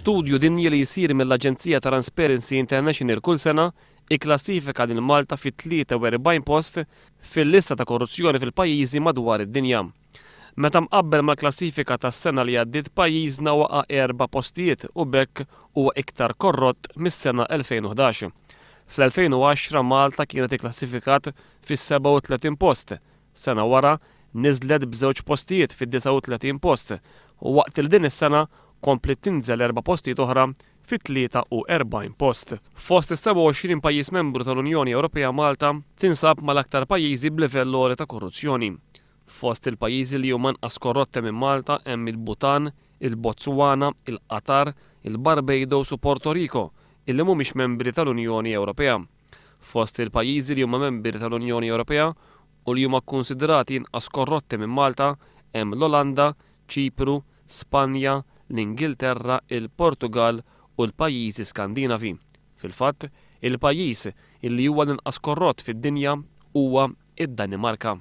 Studju dinji li jsir mill-aġenzija Transparency International kull sena ikklassifika lil Malta fit-43 post fil-lista ta' korruzzjoni fil-pajjiżi madwar id-dinja. Meta mqabbel mal-klassifika tas-sena li għaddiet pajjiżna waqa' erba' postijiet u b'hekk huwa iktar korrott mis-sena 2011. Fl-2010 Malta kienet ikklassifikat fis-37 post. Sena wara niżlet b'żewġ postijiet fid-39 post waqt li din is-sena kompliet tinżel erba' postijiet oħra fit-43 post. Fost is-27 pajjiż membru tal-Unjoni Ewropea Malta tinsab mal-aktar pajjiżi b'livell għoli ta' korruzzjoni. Fost il-pajjiżi li huma anqas korrotti minn Malta hemm il-Bhutan, il-Botswana, il-Qatar, il-Barbados u Porto Rico illi mhumiex membri tal-Unjoni Ewropea. Fost il-pajjiżi li huma membri tal-Unjoni Ewropea u li huma kkunsidrati inqas korrotti minn Malta hemm l-Olanda, Ċipru, Spanja, l-Ingilterra, il-Portugall u l-pajjiżi Skandinavi. Fil-fatt, il-pajjiż illi huwa l-inqas korrott fid-dinja huwa d-Danimarka.